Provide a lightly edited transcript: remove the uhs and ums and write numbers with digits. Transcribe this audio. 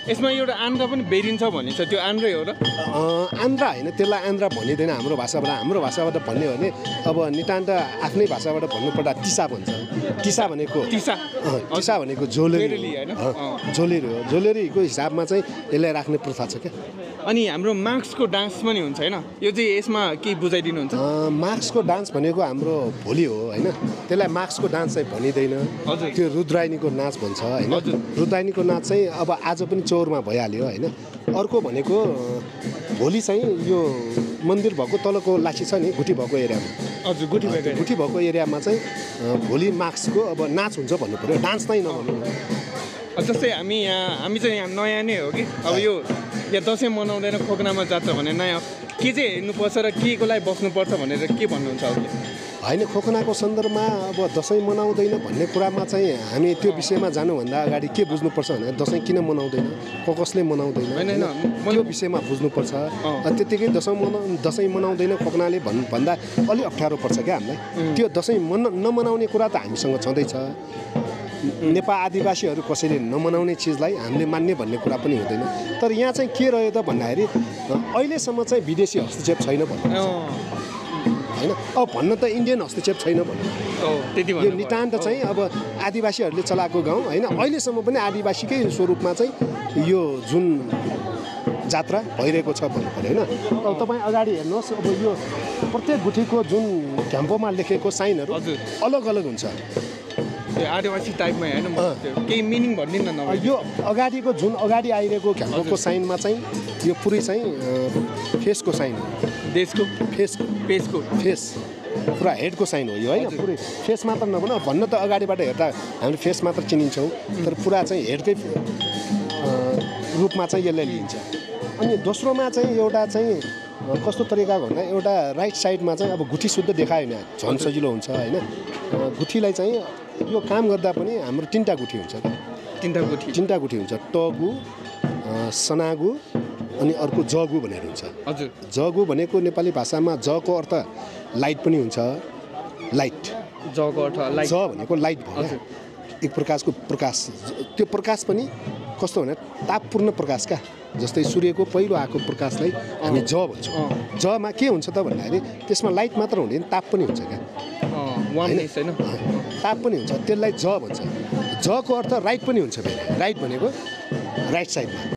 यसमा एउटा आन्द्रा पनि बेरिन्छ भनिन्छ, त्यो आन्द्रै हो र? आन्द्रा होइन, त्यसलाई आन्द्रा भनिँदैन हाम्रो भाषाबाट भन्ने हो भने अब नितान्त आफ्नै भाषाबाट भन्नुपर्दा टिसा भन्छ। टिसा भनेको झोलेरी हो। झोलेरीको हिसाबमा चाहिँ यसलाई राख्ने प्रथा छ क्या। अनि हाम्रो मार्क्सको डान्स पनि हुन्छ होइन, यो चाहिँ यसमा के बुझाइदिनुहुन्छ? मार्क्सको डान्स भनेको हाम्रो भोलि हो होइन, त्यसलाई मार्क्सको डान्स चाहिँ भनिँदैन। त्यो रुद्रायणीको नाच भन्छ होइन। रुद्रायणीको नाच चाहिँ अब आज पनि चौरमा भइहाल्यो होइन। अर्को भनेको भोलि चाहिँ यो मन्दिर भएको तलको लाठी छ नि, गुठी भएको एरियामा। हजुर, गुठी भएको एरियामा चाहिँ भोलि मार्क्सको अब नाच हुन्छ भन्नु पऱ्यो, डान्स नै नभन्नु। जस्तै हामी चाहिँ यहाँ नयाँ नै हो कि, अब यो यहाँ दसैँ मनाउँदैन, खोकनामा जान्छ भने नयाँ के चाहिँ हेर्नुपर्छ र के को लागि बस्नुपर्छ भनेर के भन्नुहुन्छ? होइन, खोकनाको सन्दर्भमा अब दसैँ मनाउँदैन भन्ने कुरामा चाहिँ हामी त्यो विषयमा जानुभन्दा अगाडि के बुझ्नुपर्छ भने दसैँ किन मनाउँदैन, कसले मनाउँदैन त्यो विषयमा बुझ्नुपर्छ। त्यत्तिकै दसैँ मनाउँदैन खोकनाले भन्दा अलिक अप्ठ्यारो पर्छ क्या हामीलाई। त्यो दसैँ नमनाउने कुरा त हामीसँग छँदैछ। नेपाल आदिवासीहरू कसैले नमनाउने चिजलाई हामीले मान्ने भन्ने कुरा पनि हुँदैन। तर यहाँ चाहिँ के रह्यो त भन्दाखेरि अहिलेसम्म चाहिँ विदेशी हस्तक्षेप छैन भन्नु होइन। अब भन्न त इन्डियन हस्तक्षेप छैन भन्नु, यो नितान्त चाहिँ अब आदिवासीहरूले चलाएको गाउँ होइन। अहिलेसम्म पनि आदिवासीकै स्वरूपमा चाहिँ यो जुन जात्रा भइरहेको छ भन्नु पऱ्यो होइन। अब तपाईँ अगाडि हेर्नुहोस्, अब यो प्रत्येक गुठीको जुन झ्याम्पोमा लेखेको साइनहरू अलग अलग हुन्छ। आदिवासी टाइपमा होइन, केही मिनिङ भनिदिनु न। यो अगाडिको जुन अगाडि आइरहेको झ्याम्पोको साइनमा चाहिँ यो पुरै चाहिँ फेसको साइन हो। देशको फेस पुरा हेडको साइन हो यो होइन। पुरै फेस मात्र नभन, भन्न त अगाडिबाट हेर्दा हामीले फेस मात्र चिनिन्छौँ, तर पुरा चाहिँ हेडकै रूपमा चाहिँ यसलाई लिइन्छ। अनि दोस्रोमा चाहिँ एउटा चाहिँ कस्तो तरिकाको भन्दा एउटा राइट साइडमा चाहिँ अब गुठी शुद्ध देखायो भने झन् सजिलो हुन्छ होइन। गुठीलाई चाहिँ यो काम गर्दा पनि हाम्रो तिनवटा गुठी हुन्छ। तिनवटा गुठी हुन्छ, टगु, सनागु अनि अर्को जगु भनेर हुन्छ। हजुर, जगु भनेको नेपाली भाषामा जको अर्थ लाइट पनि हुन्छ। लाइट जको अर्थ लाइट, ज भनेको लाइट भयो, एक प्रकारको प्रकाश। त्यो प्रकाश पनि कस्तो भने तापपूर्ण प्रकाश क्या। जस्तै सूर्यको पहिलो आएको प्रकाशलाई हामी ज भन्छौँ। जमा के हुन्छ त भन्दाखेरि त्यसमा लाइट मात्र हुँदैन, ताप पनि हुन्छ क्या। ताप पनि हुन्छ, त्यसलाई ज भन्छ। जको अर्थ राइट पनि हुन्छ। राइट भनेको राइट साइडमा।